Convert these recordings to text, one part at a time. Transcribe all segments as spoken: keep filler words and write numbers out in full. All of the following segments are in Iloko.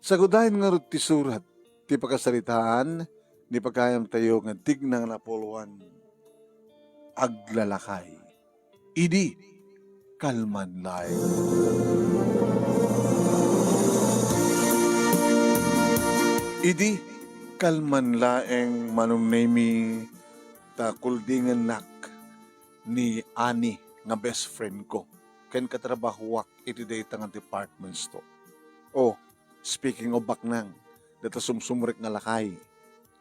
Sagudayen ngarud ti surat ti pakasaritaan ni pagayamtayo nga digna nga napuloan, aglalakay. Idi kalman laeng. Idi kalman laeng, Manong Nemi, ta kuldingennak ni Ani nga best friend ko ken katrabahoak iti dayta nga department store. Oh, speaking of baknang, data sumsumrek nga lakay,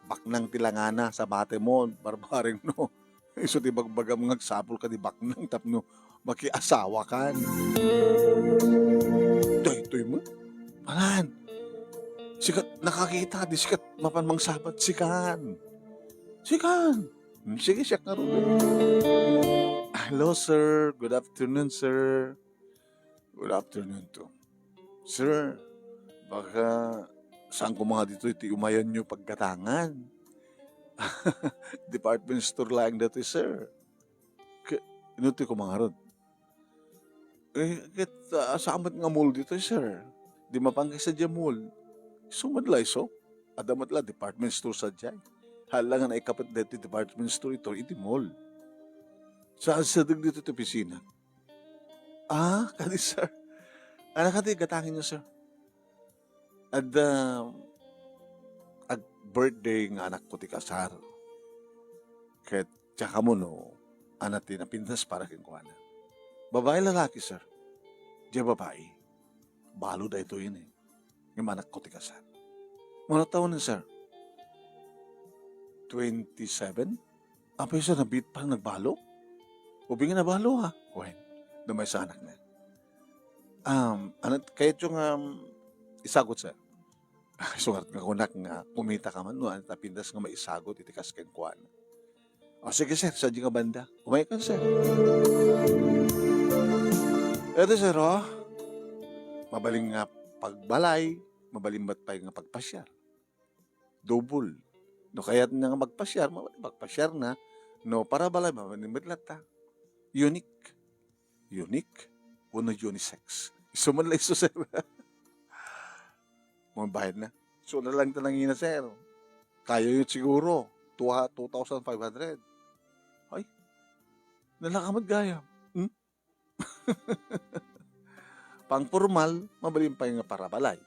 baknang ti langana, sabate mo, barbareng no. Isu ti bagbagam nga agsapul ka di baknang tapno makiasawa kan. Daytoy mo? Alan, sikat nakakita, di sikat mapan mangsabat, sikan. Sikan. Hmm, sige, siak nga, Ruben. Hello, sir. Good afternoon, sir. Good afternoon to. Sir, baka saan ko mga dito iti umayan nyo paggatangan? Department store laeng datoy, sir. Ke-, ino ti kumangarod? Eh, ket, ah, saan met nga mall ditoy, sir? Di mapan kay sadiay mall. Isu met la isu. Adda met la department store sadiay. Hala nga naikapet daytoy department store ito iti mall. Saan sadeg dito ti opisina? Ah, kadi, sir. Ano kadi gatangen nyo, sir? Adda ag-birthday nga anakko ti kasar. Ket tsaka mo no, ana ti napintas para kenkuana. Babae, lalaki, sir? Diay babae. Balo daytoy ni. Nga anakko ti kasar. Mano taon na, sir? Twenty-seven? Apay, sir, nabiit pa nagbalo? Ubing nga nabalo, ha? Wen, dumay sa anak na. Um, ano, kayat yung, um, isagot, sir? Surat nga kunak nga kumita ka man, no, ano, tapindas nga maisagot iti kas kenkuana. O, sige, sir, sa di nga banda. Umay ka, sir. Eto, sir, oh. Mabaling nga pagbalay, mabaling met pay nga pagpasyar. Double. No kayat na nga magpasyar, mabaling magpasyar na. No para balay, mabaling met latta. Unique. Unique? Wenno unisex? Isu man la isu, sir. Mabayad na. So na lang ta nangina, sir. Kaya yun siguro. Two, two thousand five hundred. Ay, nalaka met gayam. Hmm? Pang-pormal, mabalin pay nga para balay.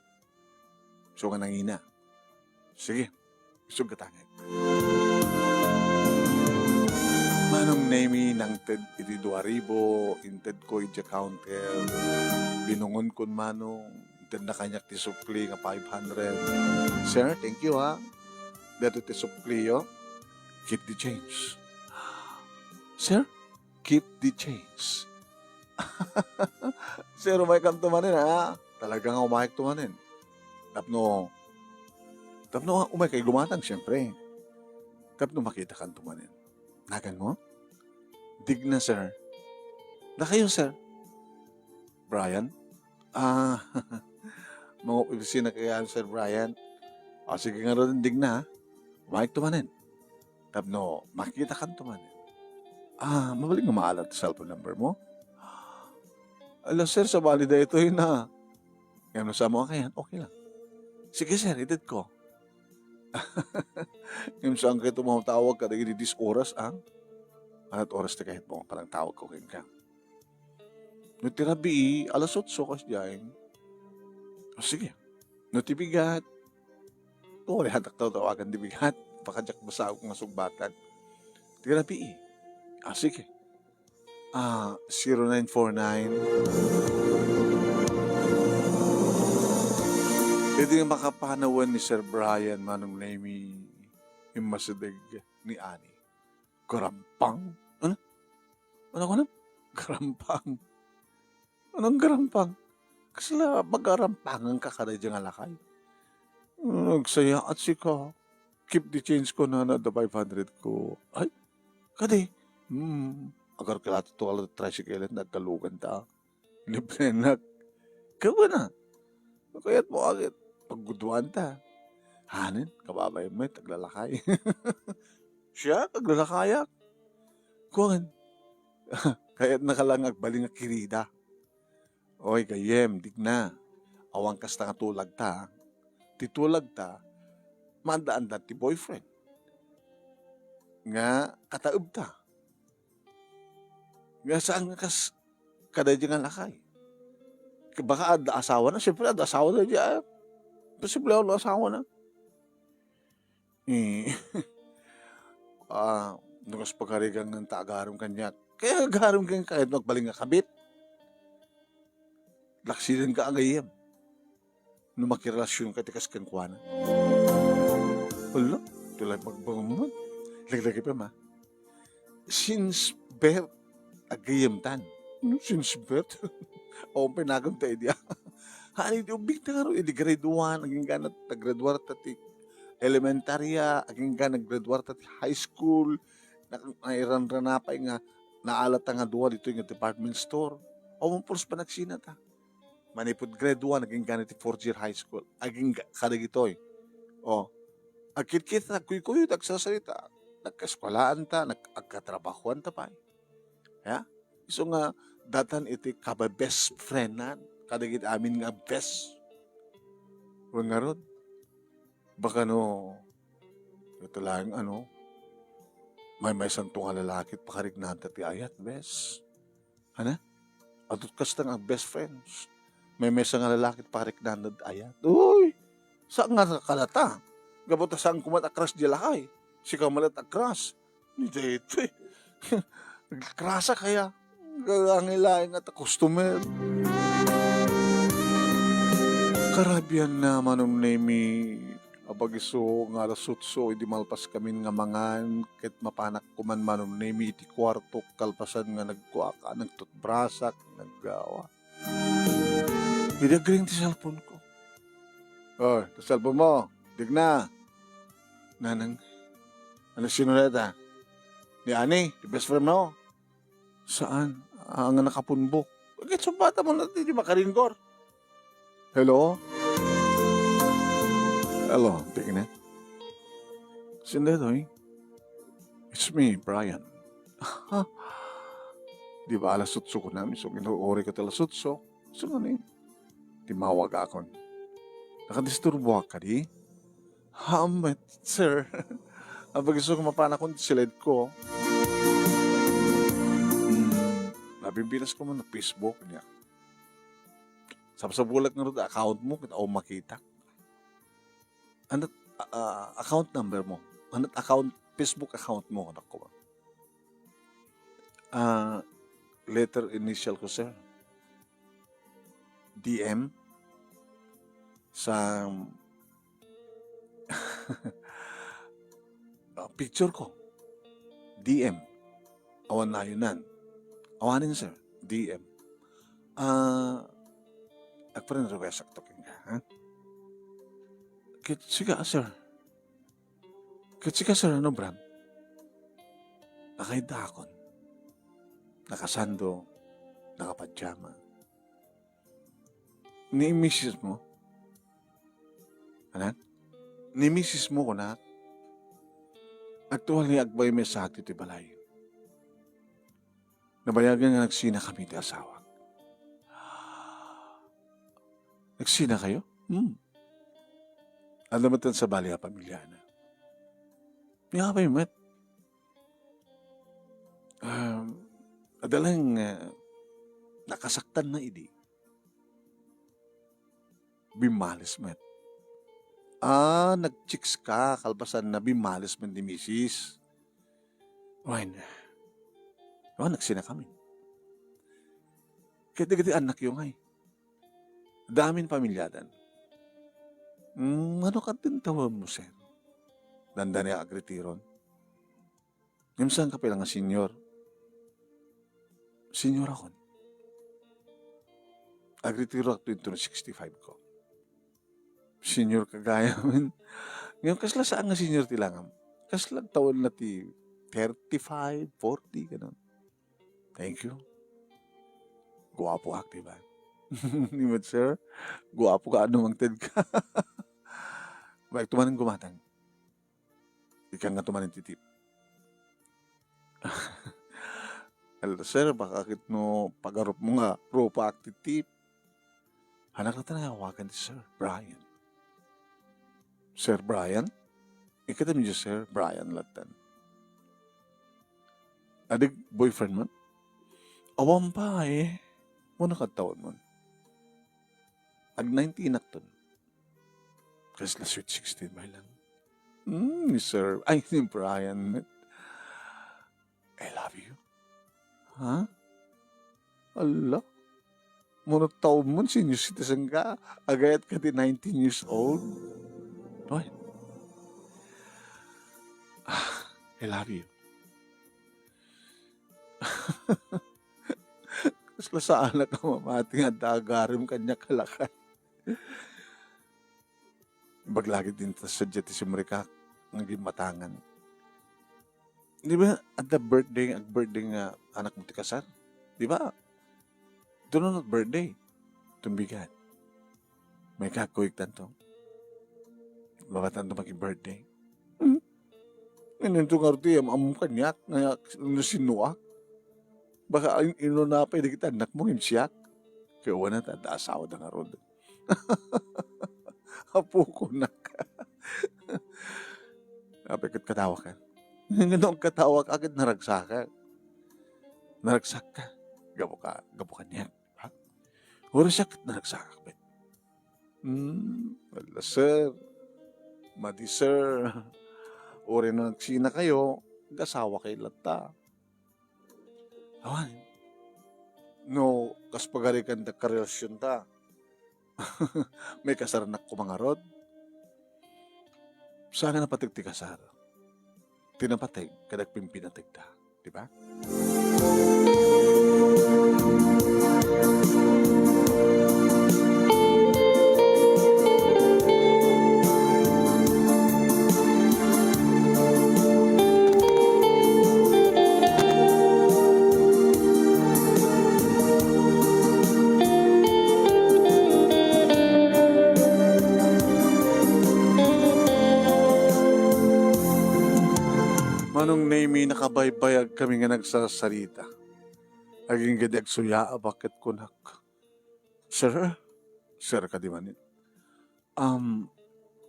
So nga nangina. Sige, isug gatangen. Manong Nemi, nangted iti dua ribu, inted ko iti counter. Binungon kun Manong, inted na kaniak ti sukli nga five hundred. Sir, thank you, ha. Dito ti sukli, oh. Keep the change. Sir, keep the change. Sir, umay kam tumanen, ha? Talaga nga umay tumanen. Tapno, tapno umay kay gumatang, siyempre. Tapno makita kan tumanen. Nagan mo? Digna, sir. Na kayo, sir? Brian? Ah, mga opisina kaya, Sir Brian? O, sige nga ron, digna, ha? Umay tumanen. Tapno makita kan tumanen. Ah, mabalin nga maalat ti cellphone number mo? Ala, sir, sabali daytoy na. Ngem no, sa mo kayan, okay lang. Sige, sir, ited ko. Ngem saan kayo tumatawag kadagiti dis oras, ah? Anat oras ti kayat mo, parang tawag ko kenka. No ti rabii, alas otso, kas diay. O, sige. No ti bigat, o, diak tawagan ti bigat. Baka diak basag nga sugbatan. Ti rabii. Ah, sige. Ah, zero nine four nine. Idi makapanawan ni Sir Brian, Manong Nemi, immasideg ni Ani. Garampang? Ano? Ano ko na? Garampang. Anong garampang? Kasla magarampangan ka kada dyan nga lakay. Nagsayaat sika. Keep the change ko na, na the five hundred ko. Ay, kadi. Hmm. Agar kailangan to ala tricycle, nagkalugan ta. Libre na. Kawa na. Kayat mo agad. Pagguduan ta. Hanin, kababay mo, taglalakay. Siya, taglalakayak. Kuan. Kayat na ka lang agbaling nga kirida. Oy, gayyem, digna. Awan kasta nga tulag ta, ha? ti tulagta, maanda-anda ti boyfriend nga kataebta. Nga saan nga kas kadaydi nga lakay. Baka adda asawana, siyempre adda asawana daydi, ah, posible a wala asawana. Eh, ah, no kas pagarigan nga ta agaram kaniak. Kaya agaram kaniak kahit no agbalin nga kabit. Laksidenka a gayyem no makirelasionka iti kas kenkuana. Hala, ito lang pagbanguman. Laglagipen, ah. Since birth, agayyemtan. Hmm, since birth? Awan pay naganna idi, ah. Haan idi ubbingta ngarud, idi grade one, agingga naggraduarta ti elementarya, agingga naggraduarta ti high school, na-, nairanrana pay nga naalata nga dua ditoy nga department store. Awan pulos panagsinata. Manipud grade one, agingga ti fourth year high school. Agingga kadagitoy. O, agkitkita, nagkuykuyog, agsasarita. Nagkaeskuelaanta, nag-, agkatrabahoanta pay. Ya? Isu nga, datan iti kaba-best friendan. Kadagiti amin nga best. Wen ngarud, baka no, ito lang, ano, maymaysanto nga lalaki, pakariknanta ti ayat, bes. Ana? Adut kasta nga best friends. Maymaysa nga lalaki, pakariknanad ayat. Uy! Saan nga kalata? Gapu ta saan koma a crush di lakay. Sika malet a crush. Ni daytoy. Krasa kaya. Gagangi laeng nga ta customer. Karabian na, Manong Nemi. Apagiso nga alas otso, idi malpas kamin nga mangan, ket mapanak koman, Manong Nemi, iti kuartok, kalpasan nga nagkuaka, nagtutbrasak, naggawa. Idi agring ti cellphone ko. Oh, ti cellphone mo, digna. Nanang, ano, sino na ita? Ni Ani, ti best friend mo? Saan? Ah, nga nakapunbok. Agit sumbata mo na ti, di makaringgor. Hello? Hello, Ate Inet? Sino daytoy? It's me, Brian. Di ba alas otso ko na, mismo inuuri ko ti alas otso. So, ano yun? Timawag akon. Nakadisturbo ka di? Hamet, sir. Apagiso nga mapanakon ti siled ko. Hmm, nabimbilas ko man na Facebook niya. Sabsabulak nga rod account mo, kita o makita. Ano, ah, account number mo? Ano account, Facebook account mo, anak ko ba? Ah, letter initial ko, sir. D M sa, ah, picture ko. D M. Awan nayonan. Awanen, sir. D M. Ah, agpa-friend request ak to kenka, ha? Ket sika, sir. Ket sika, sir, ano brand? Nakaidakon. Nakasando, nakapajama. Ni misis mo? Anak? Ni misis mo, kunak? Aktual nga agbayag met sa agto ti balay. Nabayagan nga nagsina kami ti asawak. Nagsina kayo? Hmm. Adda met sa bali a pamilyana. Ni apay met. Um, adda lang, ah, nakasaktan na idi. Bimmalis met. Ah, nag-chicks ka, kalpasan na bimmalis met ni misis. Wen, wen, nagsina kami. Ket dagiti annakyo ngay, damin pamilyadan. Hmm, ano kadin tawen mo, sir? Dandani agritiron. Ngem saan ka pay la nga senior? Senior akon. Agritiroak ditoy no sixty-five ko. Senior ka gayam. Ngem kasla saan nga senior ti langam? Kasla tawen la ti thirty-five, forty, ganun. Thank you. Guapoak, di ba? Ni met, sir, guapo ka, ano, mangted ka. Baik tumanen gumatang. Ikan nga tumanen ti tip. Hello, sir, baka ket no pagarup mo nga rupaak ti tip. Anak na tanawagan ti Sir Brian. Sir Brian? Ikatamin diay Sir Brian latta. Adi boyfriend mo? Awan pay. Muna kadtawen mo. Ag nineteen akton. Kasla sweet sixteen pay lang. Hmm, ni Sir, ay, ni Brian. I love you. Ha? Ala? Muna taon mo, senior citizen ka. Agayat ka ti nineteen years old. Ay. Ah, I love you. Kasla saan ka mamati nga adda agarim kaniak a lakay. Ibaga laeng ti sadino ti simrek nga gimmatangan. Di ba, adda birthday, ag-birthday nga anak mo ti kasar? Di ba? Ito na birthday. Tumbigat. May kakuyog tanto. Mabatanto maki-birthday. Hmm? Ngayon ito nga roti, am-, am kaniak, nga, nga sinuak. Baka in-, inuna pa, di kita anak mo, ngem siak. Kaya wala ta, adda asawa da nga rod. Apo ko nak. Apay ket katawakan. Ngano katawa ka ket naragsak ka. Naragsak ka. Gapu ka, gapu kaniak. Ha? Uray siak ket naragsak ka, bet. Hmm, wala, sir. Madi, sir. Uray no nagsina kayo, agasawa kayo latta. Awan. No, kas pagarikan da karelasyon ta. May kasarnak koma ngarud. Saan nga napateg ti kasar? Ti napateg, kada agpimpinateg da. Di ba? Manong Nemy, nakabaybayag kami nga nagsasarita. Agingga di agsuyaabak ket kunak, "Sir? Sir kadi manen? Um,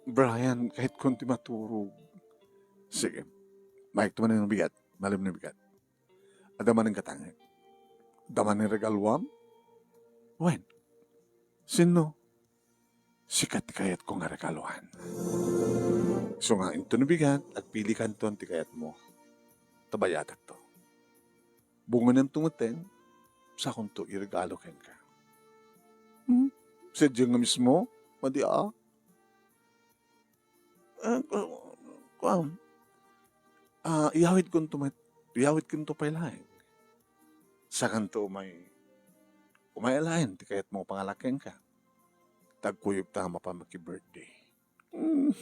Brian, kahit konti maturog." Sige. Maikto manen bigat. Malem ni bigat. Adda manen katangek. Adda manen regaloam? Wen. Sinno? Sika ti kayatko nga regaloan. So nga, inton bigat, agpili kanton ti kayatmo. Ta bayatakto. Bungonem to metten, sakonto iregalo kenka. Hmm? Sadiay nga mismo, madi a. Eh, ku-, kuan. Ah, iyawidkonto met, iyawidkonto pay laeng. Sakanto umay, umay laeng ti kayatmo pangalakenka. Ta agkuyogta a mapan maki-birthday. Hmm.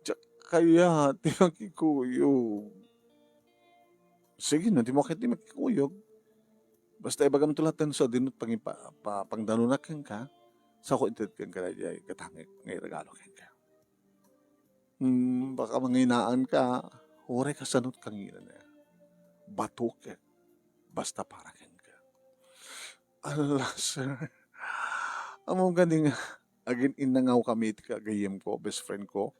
Diak kayat ti makikuyog. Sige, no, dimo kayat ti makikuyog. Basta ibagamto latta no sadino ti pangipa-, pa-, pangdanonak kenka, sako ited kenka daydiay katangek nga iregalo kenka. Hmm, baka manginaanka, uray kasano ti kangina. Batok, eh. Basta para kenka. Ala, sir. Ammom kadi nga agin-innangaw kami ti kagayyemko, best friend ko,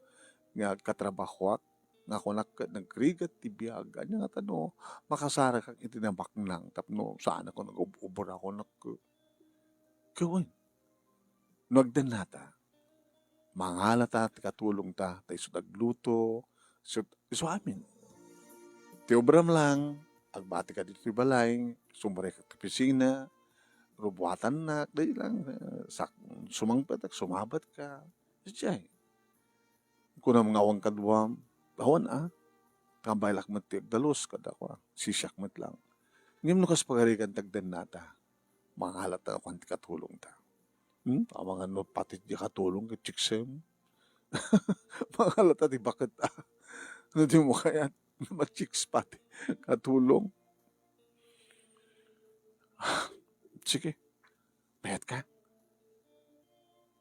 nga agkatrabahoak, nga kunak ket nagrigat ti biag. Ania ngata no makasarakak iti nabaknang tapno saanak a nag-ub-ubor ako nak-, ket wen. No agdennata, mangalata ti katulongta, ta isu ti agluto, isu, isu amin. Ti obram lang, agbati ka ditoy balay, sumrekak ti opisina, rubuatannak, daydi lang, eh, sak-, sumangpetak, sumabatka. Sadiay. Kunam nga awan kaduam, awan a. Tambaylak met ti agdalus, kada kua, sisiak met lang. Ngem no kas pagarigan ti agdennata, mangalata akan ti katulongta. Hmm? Amangan no pati di katulong ket chiksem. Mangalata ti baket, ah. No dimo kayat, ma-chicks pati katulong. Sige. Mayat ka?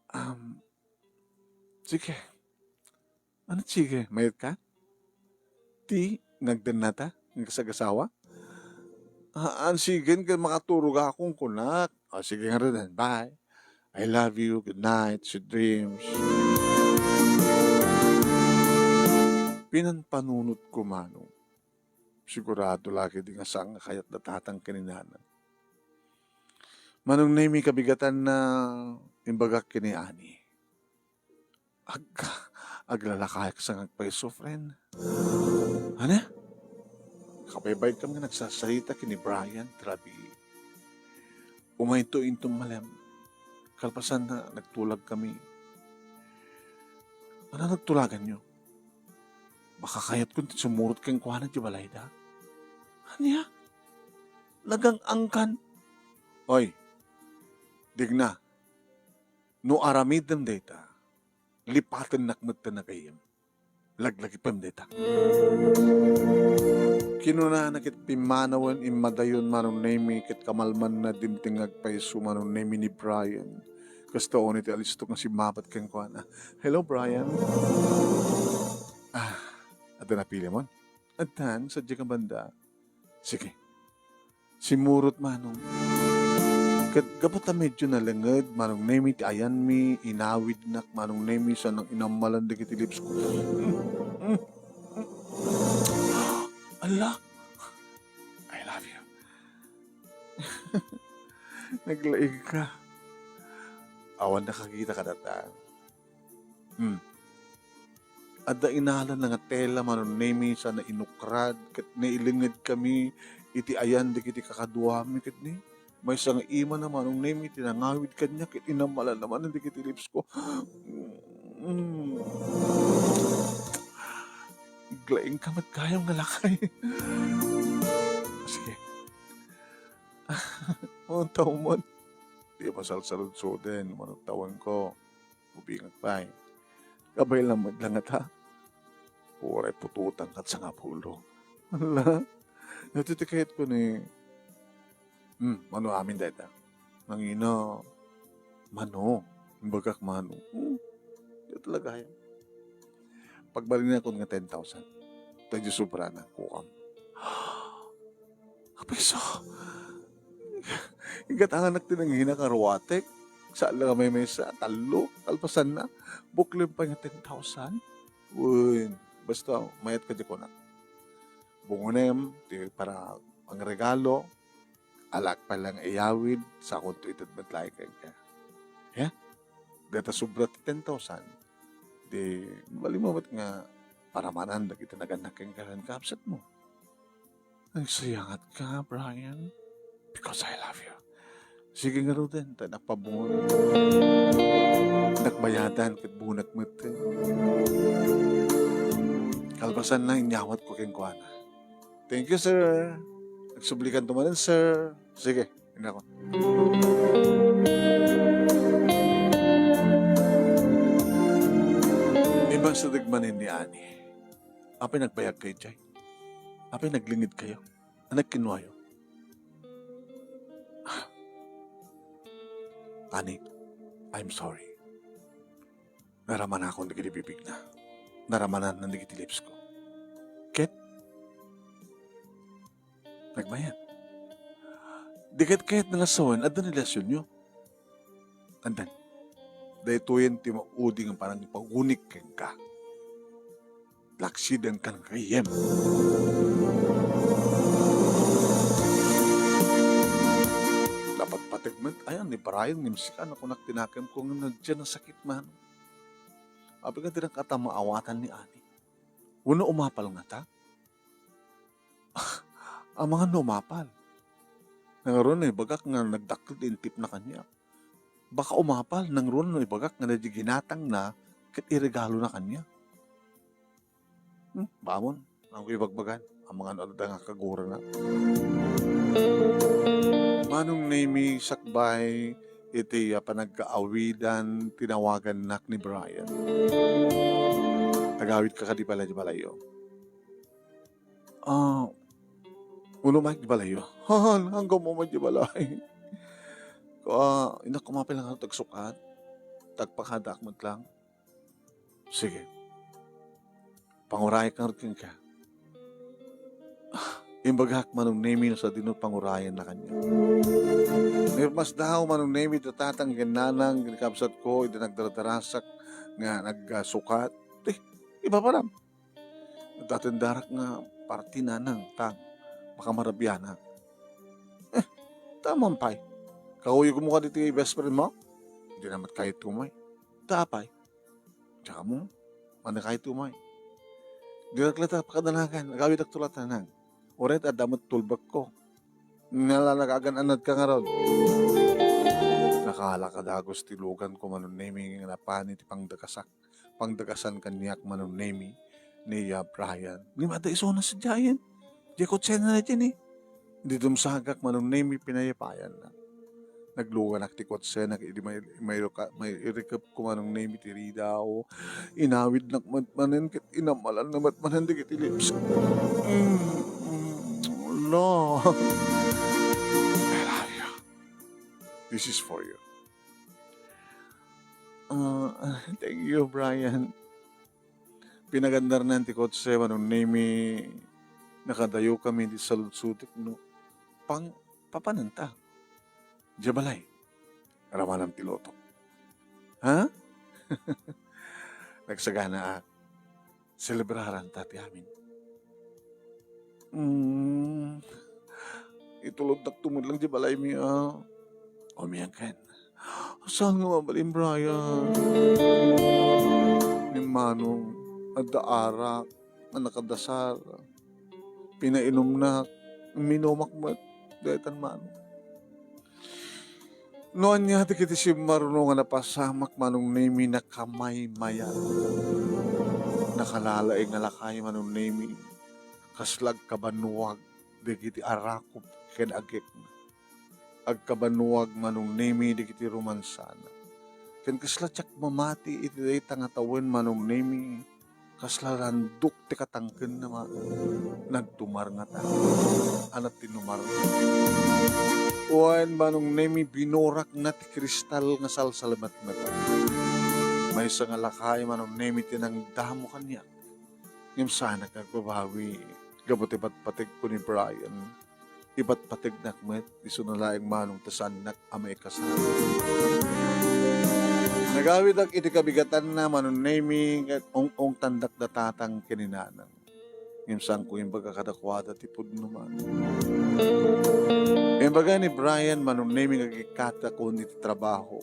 Um, sige. Ano, sige? Mayat ka? Ti, nga agdennata? Nga kasagasawa? Ah, ah, sige, nga makaturog akong kunak. Ah, sige nga rin, bye. I love you. Good night. Sweet dreams. pinanpanunotko, Manong. Sigurado la ketdi nga saan nga kayat da Tatang ken ni Nanang. Manong Nemi, kabigatanna, imbagak ken ni Ani. Ag-, aglalakayak sa nga agpayso, friend. Ania? Kabaybayatkami nga nagsasarita ken ni Brian ti rabii. Umayto inton malem. Kalpasanna, nagtulagkami. Ania nagtulaganyo? Baka kayatko ti sumurot kenkuana idiay balayda. Ania? Nagang-angkan? Oy, Digna, no aramidem dayta, lipatennak metten a gayyem. Laglagipem dayta. Kinunana ket pimmanawen, immadayon Manong Nemi ket kamalmanna dimteng nga agpayso Manong Nemi ni Brian. Kasta unay ti alistok nga simmabat kenkuana. "Hello, Brian." "Ah, adda napilimon?" "Addan, sadiay nga banda." "Sige. Simmurot, Manong." Ket gapu ta medyo nalenged, Manong Nemi, ti ayanmi, inawidnak, Manong Nemi, sa nang inammalan dagiti lipsko. Ala! "I love you." "Naglaingka." Awan nakakita kadata. Hmm. Adda inalana nga tela, Manong Nemi, sa nainukrad, ket nailengedkami iti ayan dagiti kakaduami, ket ni, maysa nga imana, Manong Nemi, ti nangawid kaniak, ket inammalanna manen dagiti lipsko. Mm. Naglaingka met gayam nga lakay. Sige. Unta umon. Di masalsaludsoden, manong tawenko. Ubingak pay. Kabay lang met la ngata. Uray putotan kat sangapulo. Ala, daytoy ti kayatko ni, hmm, mano amin dayta? Nangina, mano? Imbagak mano? Hmm, dayta la gayam. Pagbalinakon nga ten thousand. Daytoy sobrana, kuam. Apay isu. Igatanganak ti nangina nga ruatek. Saan la nga maymaysa, tallo, kalpasanna. Buklem pay nga ten thousand. Wen, basta, mayat ka di kunak. Bungonem, ti para pangregalo, alaak pay lang iyawid, sakonto ited met laeng kenka. Ya? Dayta sobra ti ten thousand, di, balimo met nga paramanan dagiti nagannak kenka ken kabsatmo. Nagsayangat ka, Brian, because I love you. Sige ngaruden, ta napabungon. Nakbayadan ket bunak met. Kalpasanna, inyawatko kenkuana. Thank you, sir. Nagsublikanto manen, sir. Sige, inako. Imbag sa dagmanen ni Ani. Apay nagbayagkayo idiay? Apay naglingedkayo? Ania kinnuayo? Ani, I'm sorry. Naramanakon dagiti bibigna. Naramananna dagiti lipsko. Ket nagmayat. Di ket kayatna nga sawen, adda ni lesionyo. Addan. Daytoyen ti maudi nga panangipag-unik kenka. Laksidenkan gayyem. Napatpateg met, ayan, ni Brian, ngem sika, nakunak ti nakemko, ngem nadyan a sakit man. Apay nga dinak kata maawatan ni Ani? Wenno umapal ngata? Amangan no umapal. Nangaruno ibagak nga nagdakkel ti intipna kaniak. Baka umapal, nangaruno ibagak nga daydi ginatangna ket iregalona kaniak. Hmm, bamon, nangko ibagbagan, amangan adda nga kagurana. Manong Nemi, sakbay iti, ah, panagkaawidan, tinawagannak ni Brian. Agawidka kadi pay la idiay balayyo? Ah, uno met idiay balayyo. Han, anggaw met idiay balay. Ah, innak, umapay lang nga tagsukat. Tagpakadaak met lang. Sige. Pangurayak ngarud kenka. Ah, imbagak, Manong Nemi, no sadino pangurayanna kaniak. Naipamasdaak, Manong Nemi, ti tatang ken nanang ken kabsatko, idi nagdaradarasak nga nagsukat. Ti, ipapanam. Adda tendarak nga parti, nanang, ta baka marabianak. Eh, ta ammom pay. Kakuyogmo kadi ti best friend mo? Dina met kayatko umay. Ta apay? Diak ammo, mano kayatko umay. Dirak latta pakadanagan, agawidakto latta, nanang. Uray ta adda met tulbekko. Nalalaga agan-annadka ngarud. Nakala kadagus ti luganko, Manong Nemy, nga napan iti pangdagasak. Pangdagasan kaniak, Manong Nemy, ni, ah, Brian. Ngem adda isuna sadiayen. Diay kotsena daydiay. Idi dumsagak, Manong Nemy, pinayapayanna. Nagluganak ti kotsena, idi may, may, may irikepko, Manong Nemy, ti ridaw. Inawidnak met manen ket inamalanna met manen dagiti lips. Mm, mm, no. I love you. This is for you. Ah, thank you, Brian. Pinagandarnan ti kotse, Manong Nemy, nakadayokami iti saludsodek no pang-, papananta. Diay balay, ramanam ti luto. Ha? Nagsaganaak. Selebraranta ti amin. Mm. Itulodnak tumulong diay balaymi, ah. Umiyak ken. Saan nga mabalin, Brian? Ni Manong, adda arak, nga nakadasar. Pinainumnak, minumak met, daytan Manong. No ania dagiti simmarno nga napasamak, Manong Nemy, nakamaymayan. Nakalalaing nga lakay, Manong Nemy, kasla agkabannuag dagiti arakop ken agekna. Agkabannuag, Manong Nemy, dagiti romansana. Ken kasla diak mamati iti dayta nga tawen, Manong Nemy, kasla randok ti katangkenna, ma-, nagtumar ngata. Anat ti numar. Wen, Manong Nemy, binurakna ti kristal nga salsalmetmeta. Maysa nga lakay, Manong Nemy, ti nangdamo kaniak. Ngem saanak nga agbabawi gapu ti patpategko ni Brian. Ipatpategnak met, isuna laeng, Manong, ta saannak a maikasar. Nagawidak iti kabigatanna, Manong Nemy, ket ung-ungtandak da tatang ken ni nanang. Ngem saanko imbaga kadakuada ti pudno, Manong. Imbaga ni Brian, Manong Nemy, nga agikkatakon iti trabaho.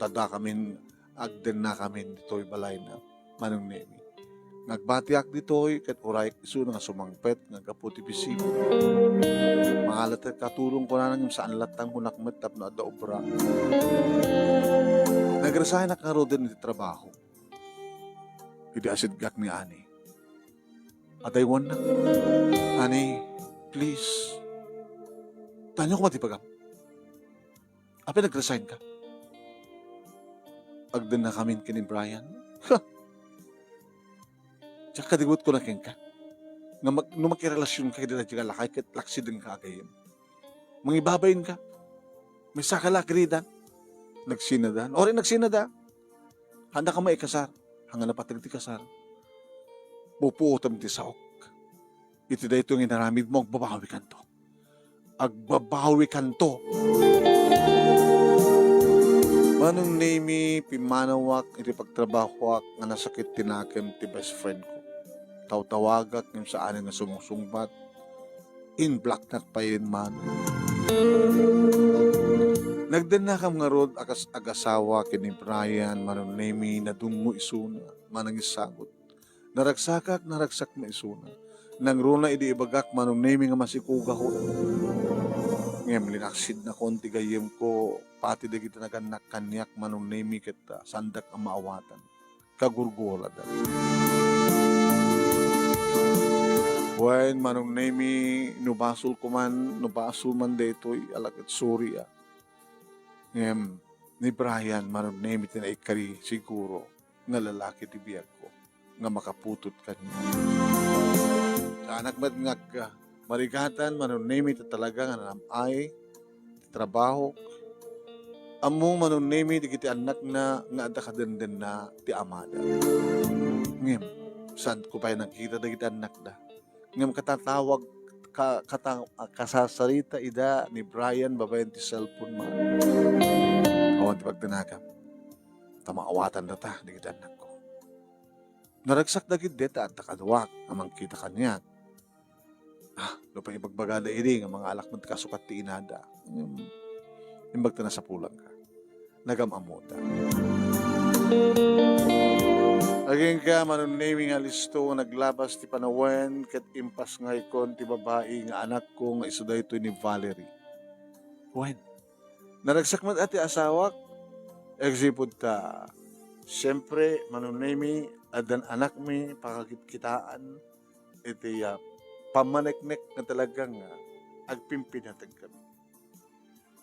Ta dakamin, agdennakamin ditoy balayna. Manong Nemy. Nagbatiak ditoy ket uray isuna nga sumangpet nga gapu ti bisigo. Mangalat ket katulong kunana ngem saan latta nga kunak met tapno adda obra. Nagresignak ngaruden iti trabaho. Idi asidgak ni Ani. Adaywannak. Ani, please. Tanyo koma ti bagam. Apay nag-resign ka? Agdennakamin ken ni Brian. Ha! Diak kadi met kuna kenka. Nga mag-, no makirelasionka iti dayta nga lakay ket laksidenka a gayyem. Mangibabainka. Maysaka la a karidan. Nagsinada. Uray nagsinada. Haanka maikasar. Haan nga napateg ti kasar. Pupuotem ti saok. Iti daytoy nga inaramidmo, agbabawikanto. Agbabawikanto. Manong Nemy, pimmanawak iti pagtrabahoak nga nasakit ti nakem ti best friend ko. Tawtawagak ngem saan nga sumungsungbat. In-blocknak payen, Manong. Nagdennakam ngarud a kas-, agasawa ken ni Brian, Manong Nemy, nadungngo isuna, manangisagut. Naragsakak, naragsak maisuna. Nangruna idi ibagak, Manong Nemy, nga masikugakon. Ngem linaksidnakon ti gayyemko, pati dagiti nagannak kaniak, Manong Nemy, ket, ah, saandak a maawatan. Kagurguradan. Wen, Manong Nemy, no basolko man, no basol man daytoy, ala ket sorry, ah. Ngem, ni Brian, Manong Nemy, ti naikkari siguro nga lalaki ti biagko nga makaputot kaniak. Saanak met nga ag-, marigatan, Manong Nemy, ta talaga nga nanam-ay ti trabahok. Ammom, Manong Nemy, dagiti annakna nga adda kadendenna ti amada. Ngem, saanko pay nakita dagiti annakda. Ngem katatawag, ka-, kata-, kasasarita ida ni Brian babaen ti cellphone, Manong. Awan ti pagdanagan. Ta maawatandata dagiti annakko. Naragsak dagiti ta adda kaduak a mangkita kaniak. Ah, nupay ibagbagada idi nga mangalak met kasukat ti inada, ngem imbag ta nasapulangka. Nagam-ammota. Agingga, Manong Nemy, nga listo nga naglabas ti panawen ket impasngayko ti babai nga anakko nga isu daytoy ni Valerie. Wen, naragsak met a ti asawak, agsipud ta, siempre, Manong Nemy, addan anakmi pakakitkitaan iti, ah, pammaneknek nga talaga nga agpimpinateg kami.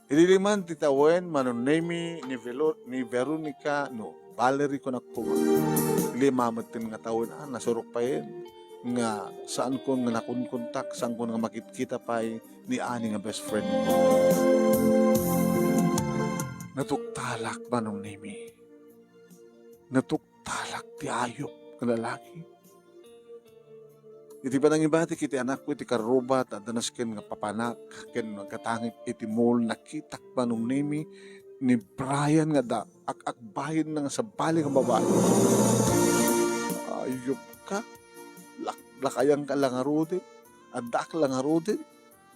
Idi liman ti tawen, Manong Nemy, ni Velo-, ni Veronica, no, Valerie kunak koma. Lima metten nga tawen, ah, nasurok payen nga saankon nga nakunkontak, saankon nga makitkita pay ni ani nga best friend ko. Natuktalak, Manong Nemy. Natuktalak ti ayup nga lalaki. Iti panangibatik iti anakko iti karruba, ta adda nasken nga papanak ken nagkatangik iti mall, nakitak, Manong Nemy, ni Brian nga adda ak-akbayenna nga sabali nga babai. Ayupka. Lak-, lakayanka la ngaruden. Addaak la ngaruden.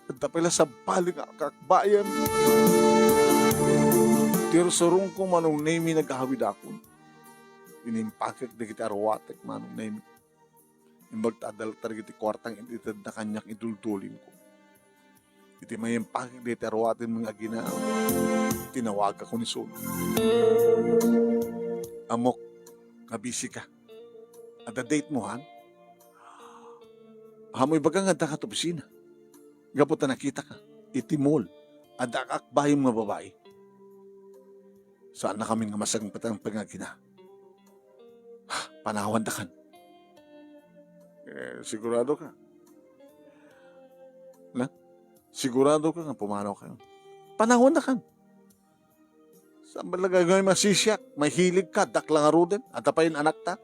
Adda pay la sabali nga ak-akbayen. Ti ursurongko, Manong Nemy, nagawidakon. Inimpakek dagiti aruatek, Manong Nemy. Imbag ta adda latta dagiti kuartang itedna kaniak, iduldulingko. Iti maimpakek dagiti aruaten nga agina, tinawagakon isu. Ammok nga busy ka. Adda date mo, han? Ammok, ibaga nga adda ka iti opisina. Gapu ta nakita ka iti mall. Adda ak-akbayem nga babai. Saannakamin nga masangpet ti pangagina. Panawandakan. Eh, sigurado ka? Na? Sigurado ka nga pumanaw kayo? Panawandakan. Saan ba lagay nga masisiak? Mahilig ka, dakla nga ruden, adda pay anakta.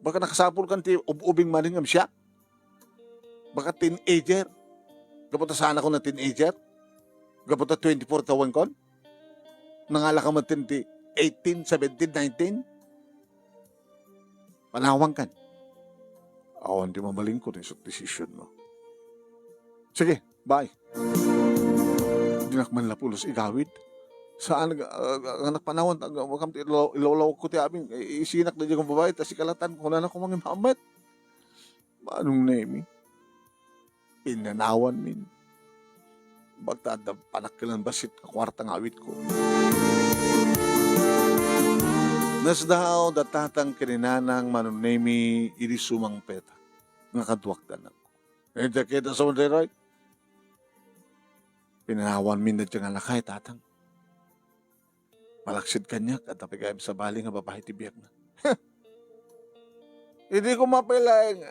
Baka nakasapul kan ti ub-ubing manen ngem siak. Baka teenager. Gapu ta saan ako na teenager. Gapu ta twenty-four tawen kon. Nangala ka met ti eighteen, seventeen, nineteen. Panawankan. Awan ti mabalin ko ti decision mo. Sige, bye. Dinak man la pulos igawid. Saan nga, ah, nga nagpanawan, ah, wakam ti ilaw-, ilawlaw ko ti abing, eh, isinak da di kong babae, ta sikalatan ko na na kumang imamet. Manong Nemy, pinanawanmin. Bagta adda panakkelan bassit nga kuarta nga awitko. Nasdaaw da tatang ken ni nanang, Manong Nemy, idi sumangpet nga kaduak da anakko. Ita kita sa Monterrey. Pinanawanmin da nga lakay, tatang. Malaksid kaniak, adda pay gayam sabali nga babai ti biagna. Idi ko mapay laeng,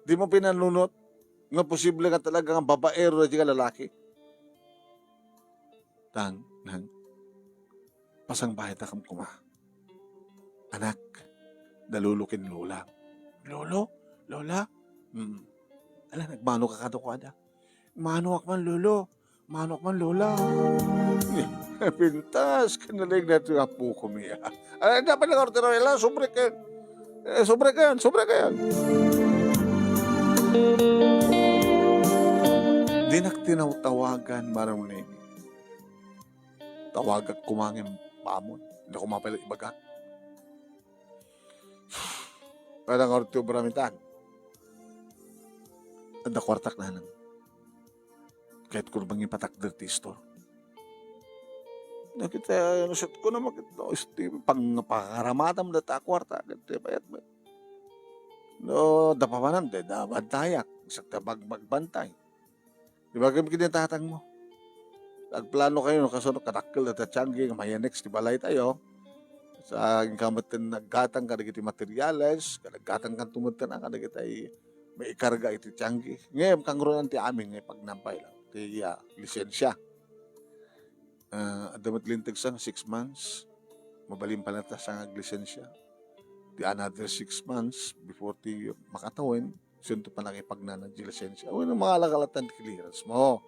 dimo pinanunot nga posible nga talaga nga babaero daydi nga lalaki. Tang, nang, pasangbaetakam koma. Anak, da lolo ken lola. Lolo? Lola? Hmm. Ala, nagmano ka kadukuada. Manoak man, lolo. Manoak man, lola. Pintas, kanalig na ito nga puko mi, ah. Ay, dapat lang ako tiraw, ila, sobre ka. Eh, sobre ka yan, sobre ka yan. Dinak tinawtawagan, Manong Nemy. Tawagak kumangin, pamon. Hindi ko mapala ibagak. Kada nga orto bramitan. Adda kuartak nanang. Kahit kurbangi patakder ti istor. Nakita, ano, set ko naman, no, isti, pang, pangaramatam da ta kuarta, kahit bayat ba? No, da pa manan, da, da bantayak. Sa tabag magbantay. Di ba, kami kini tatang mo? Agplano kayo, no, kaso no, kadakkel da ta tiyanggi, nga mayanix ti balay tayo. Sa inkamat naggatang kadagiti materials, kadaggatang kan tumutun, kadagiti maikarga iti tiyanggi. Ngayon, kangrunan ti amin, nga ipagnabay lang. Ti, ah, lisensya. Ah, adda met linteg sa nga six months. Mabalin pala ta sa nga aglisensya. Ti another six months before ti makatawen, siento pa nakipagnana di lisensya. Awan ang mga alakalatan clearance mo.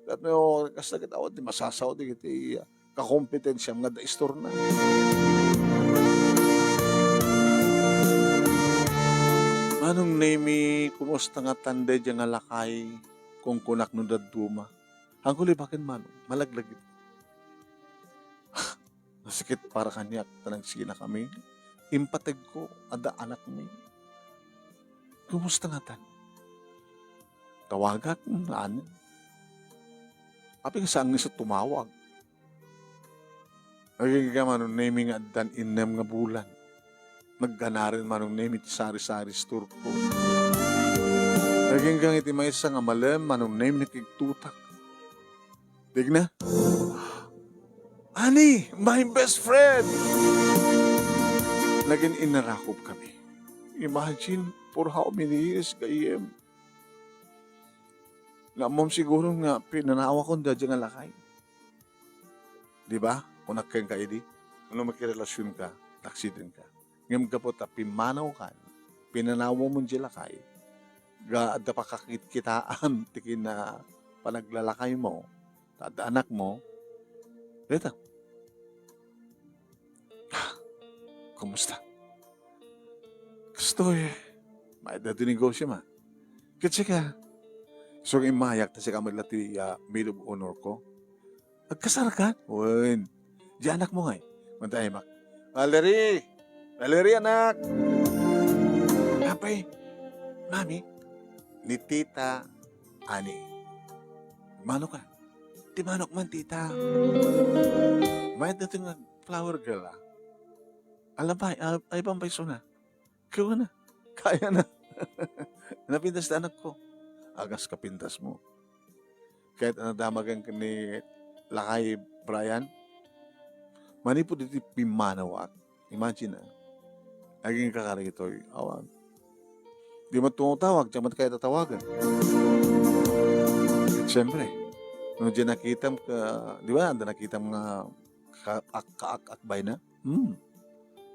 Kat no, kasta kita, awan ti masasaw di kiti, ah, kakompetensyam nga da istorna. Nemi, kumusta ngatan daydiay nga lakay? Kunkunak no dadduma. Aguli, baken Manong, malaglagip. Nasakit para kaniak ta nagsinakami. Impategko, adda anakmi. Kumusta ngatan? Tawagak, mm, ania. Apay nga saan nga isu tumawag? Agingga Manong Nemi nga addan innem nga bulan. Nagganaren Manong Nemi ti sari-sari store ko. Agingga iti maysa nga malem Manong Nemi nakigtutak. Digna? Ani, my best friend! Nagin-inarakop kami. Imagine for how many years, gayyem. Nga ammom siguro nga pinanawakon daydiay nga lakay. Di ba? Kunak kenka idi, no makirelasionka, aksidentka. Ngem gapu ta pimmanawkan, pinanawmo diay lakay, ga adda pakakitkitaan ti kina panaglalakaymo, ta adda anakmo, dayta. Kumusta? Kastoy, mayat daytoy negosiom, a. Ket sika, isu nga immayak ta sika met la ti, ah, maid of honor ko. Agkasarkan? Wen. Di anakmo ngay? Mantay, Mak. Valerie! Valerie, anak! Apay? Mami? Ni Tita Ani. Manok ka? Ti manok man, Tita. Mayat daytoy nga flower girl, a. Ala pay, al-, ay bang pay suna? Kaya na. Kaya na. Napintas ti anakko. Agas kapintasmo. Ket ano damagen ken ni lakay Brian? Manipud iti pimmanawak. Imagine, a. Agingga kadagitoy. Awan. Di man tumawag, di man kaya tatawagan. Siyempre, no diay nakitam ka, di ba, adda nakitam nga ka-, ak-, kaak-akbayna? Hmm.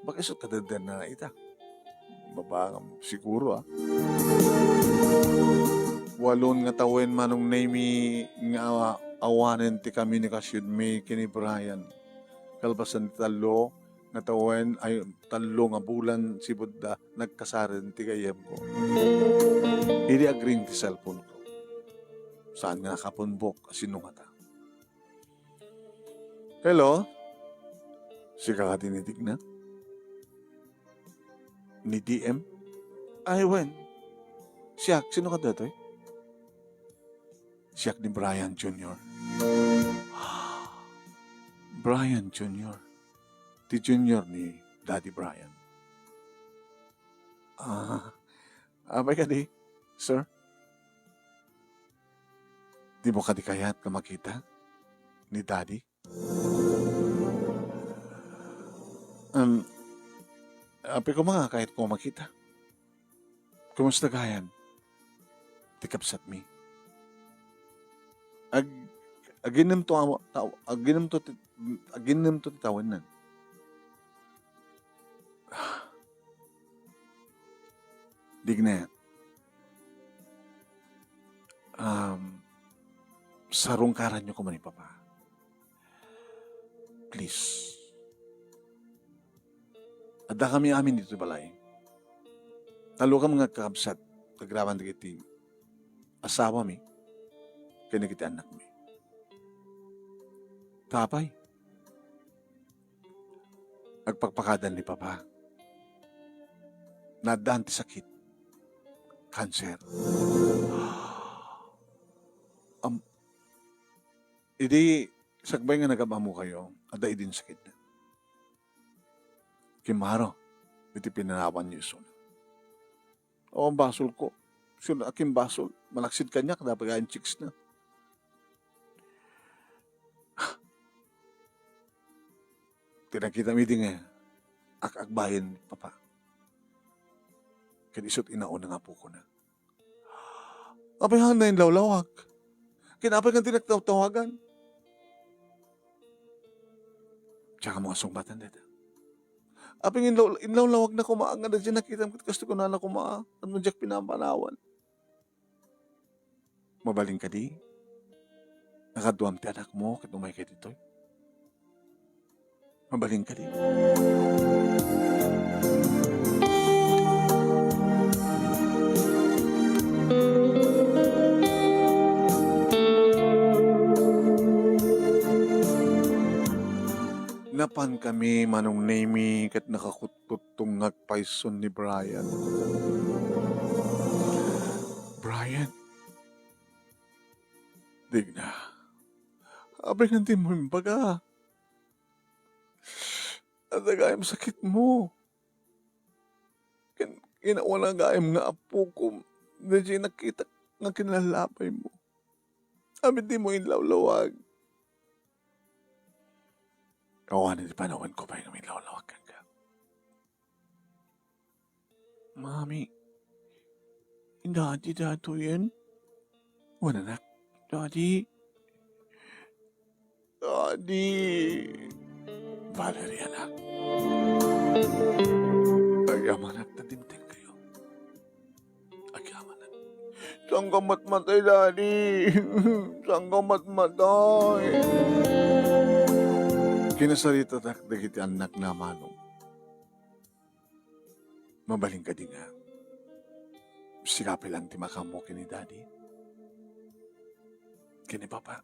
Baka isu kadadana ita. Baba, siguro, a. Walon nga tawen Manong Nemi nga awanen ti komunikasionmi ken ni Brian. Kalpasan ti tallo nga tawen, ay, tallo nga bulan sipud ta nagkasaren ti gayyemko. Idi agring ti cellphone ko. Saan nga nakapumbok a sinungata. Hello? Sika kadi ni Digna? Ni D M? Ay, wen. Siak, sino kadi daytoy? Siak ni Brian Junior. Brian Junior. Ti junior ni Daddy Brian. Ah, apay kadi, sir? Dimo kadi kayat nga makita ni Daddy? Um, apay koma nga kayatko makita. Kumusta gayam ti kabsatmi? Ag-, aginnemto a-, ta-, aginnemto ti, aginnemto ti tawennan. Digna, um, sarungkaranyo koma ni Papa. Please. Addakami amin ditoy balay. Tallo kami nga kakabsat, agraman dagiti asawami ken dagiti annakmi. Ta apay, agpakpakadan ni Papa. Naaddaan ti sakit. Cancer. Am-, idi sakbay nga nagam-ammokayo, adda idin sakitna. Kimmaro iti pinanawanyo isuna. Awan basolko. Sino a kimbasol? Malaksid kaniak, dapat gayan chicks na. Ti nakitam idi nga ak-, agbayen, Papa. Ket isut inauna nga apokona. Apay nga inlawlawag? Ken apay nga di nagtawtawagan? Diak ammo a sungbatan dayta. Apay nga inlaw-, inlawlawagna koma nga daydiay nakitam ket kastoy kunana koma, tapno diak pinapanawan. Mabalin kadi? Nakaduam ti anakmo ket umayka ditoy? Mabalin kadi? Saan kami, Manong Nemi, ket nakakuttuttungag payson ni Brian. Brian? Digna. Apay nga dimo imbaga? Adda gayam sakitmo. Kin-, kinauna gayam nga appokom, daydiay nakitak nga kinalabay mo. Apay dimo inlawlawag? Awanen ti panawanko pay nga inlawlawag kenka. Mami, Daddy, datoyen? Wen, anak, Daddy. Daddy. Valerie, anak. Agyamanak ta dimtengkayo. Agyamanak. Saanka matmatay, Daddy? Saanka matmatay? Kinasaritadak dagiti annakna, Manong. Mabalin kadi nga sika pay laeng ti makaammo ken ni Daddy? Ken ni Papa?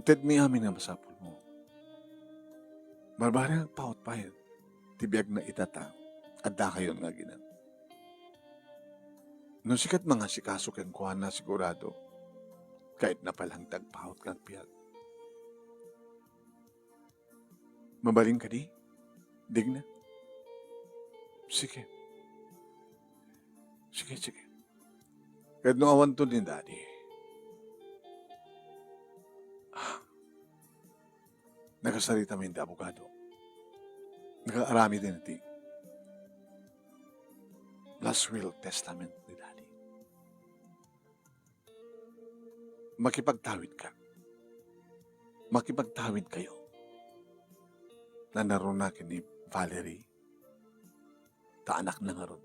Tedmi amin nga masapulmo. Barbara, agpaut pay ti biagna ita ta addakayon nga agina. No sika ti mangasikaso kenkuana, sigurado, kayatna pay laeng ti agpaut nga agbiag. Mabalin kadi? Digna? Sige. Sige, sige. Ket no awanto ni Daddy, ah, nakasarita met ti abogado. Nakaaramid iti last will testament ni Daddy. Makipagtawidka. Makipagtawidkayo. Nanaruna ken ni Valerie. Ta anakna ngarud.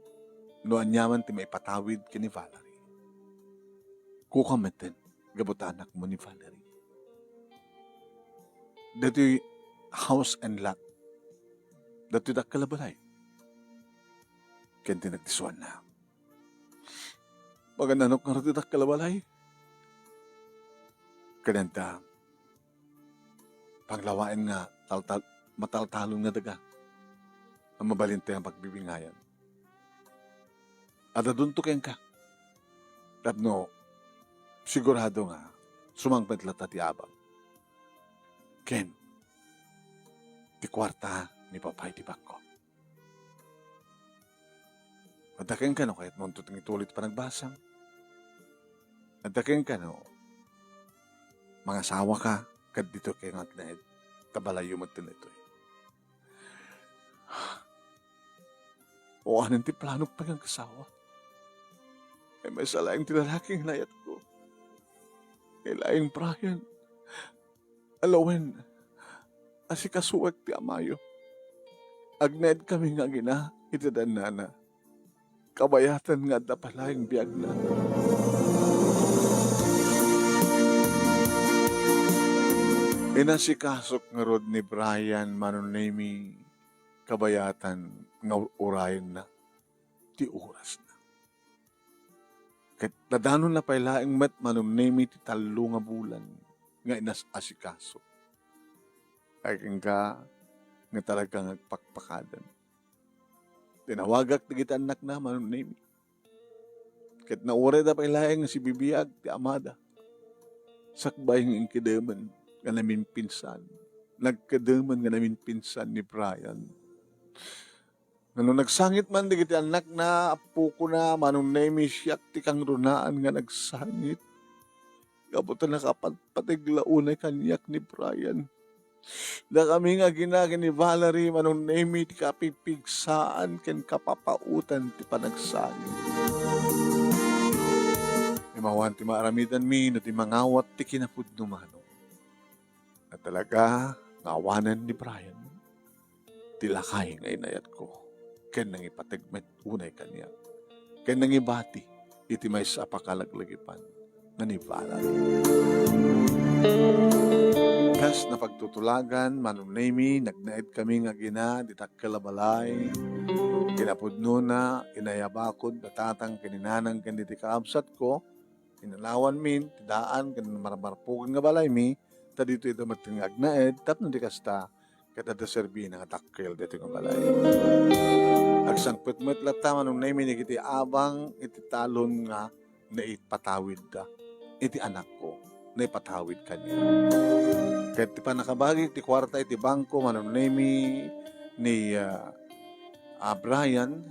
No aniaman ti maipatawid ken ni Valerie, kuka metten gapu ta anakmo ni Valerie. Datoy house and lot. Datoy dakkel a balay. Ken ti nagdisuanna. Magan-anok ngarud ti dakkel a balay? Ken adda panglawaen nga taltal-, mataltalon nga daga a mabalin ti pagbibingayan. Adadunto kenka tapno sigurado nga sumangpet latta ti abang ken ti kuarta ni Papa iti bangko. Adda kenka no kayatmo unto nga ituloy ti panagbasam? Adda kenka no mangasawaka ket ditoy kayo nga agnaed ta balayyo metten daytoy? Awanen ti planok pay nga agkasawa. Ay, maysa laeng ti lalaki nga inayatko. Ay, laeng Brian. Alawen, asikasuek ti amayo. Agnaedkami nga agina iti dannana. Kabayatan nga adda pay laeng biagna. Inasikasok ngarud ni Brian, Manong Nemi, kabayatan nga ur-urayenna ti orasna. Ket nadanonna pay laeng met, Manong Nemi, ti tallo nga bulan nga inas-asikaso. Ay kenka nga talaga nga agpakpakaden. Tinawagak dagiti annakna, Manong Nemi. Ket naurayda pay laeng nga sibibiag ti amada. Sakbay nga inkedemen nga namimpinsan. Nagkedemen nga namimpinsan ni Brian. Ngano nagsangit man dagiti annakna, appokona, Manong Nemi, siak ti kangrunaan nga nagsangit. Gapu ta nakapadpateg la unay kaniak ni Brian. Dakami nga agina ken ni Valerie, Manong Nemi, ti kapipigsaan ken kapapautan ti panagsangit. Imawan ti maaramidanmi no di mangawat ti kinapudno, Manong. Nga talaga nga awanen ni Brian ti lakay nga inayatko ken nangipateg met unay kaniak ken nangibati iti maysa a pakalaglagipan nga ni Valerie. Kas napagtutulagan, Manong Nemi, nagnaedkami nga agina di dakkel a balay. Kinapudnona, inayabakon da tatang ken ni nanang ken diti kaabsatko. Inanawanmin ti daan ken marmarpuken nga balaymi, ta ditoy ida met nga agnaed tapno di kasta, ket adda serbina nga dakkel daytoy nga balay. Agsangpet met latta, Manong Nemi, dagiti abang iti talon nga naipatawidda iti anakko, naipatawid kaniak. Ket ti pannakabagi ti kuarta iti bangko, Manong Nemi, ni, ah, ah, Brian,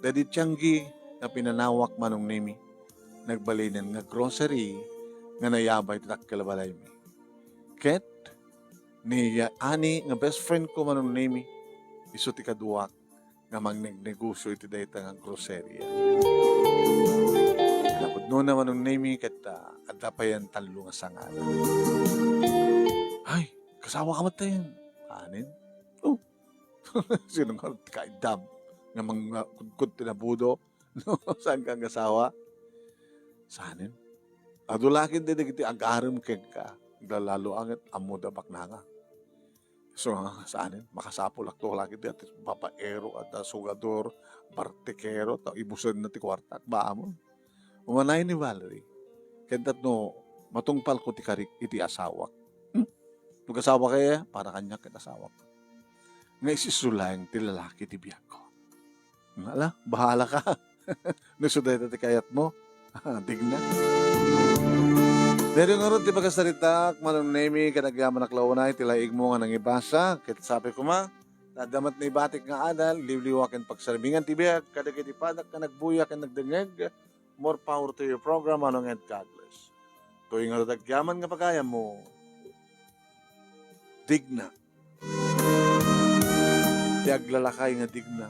daydi tianggi nga pinanawak, Manong Nemi, nagbalinen nga grocery nga nayabay ti dakkel a balaymi. Ket ni, ah, Ani nga best friend ko, Manong Nemi, isu ti kaduak nga mangnegnegosyo iti dayta nga groceria. Napudnona, Manong Nemi, ket, ah, adda payen tallo nga sangana. "Ay, kasawaka metten," sanen. "Oh, sino nga ti kaiddam nga mangkudkod ti nabudo? No, saan ka nga asawa?" sanen. "Adu la ketdi dagiti agarem kenka, aglalalo a ket ammoda baknanga." So, ah, sanen, makasapulakto la ketdi, adda babaero, adda sugador, bartekero, ta ibusenna ti kuartak, baamon. Umanay ni Valerie. Ket tapno matungpalko ti karik iti asawak. Hmm? No asawa kaya, para kaniak ket asawak. Nga isu laeng ti lalaki ti biagko. Ala, bahala ka. No isu dayta ti kayatmo, digna. Daytoy ngarud ti pakasaritak, Manong Nemi, ket agyamanak la unay ti laigmo nga nangibasa, ket sapay koma, ta adda met naibatik nga adal, liwliwa ken pagsarbingan ti biag, kadagiti padak nga nagbuya ken nagdengngeg, more power to your program, Manong, and God bless. Toy ngarud agyaman nga pagayammo, digna. Ti aglalakay nga digna.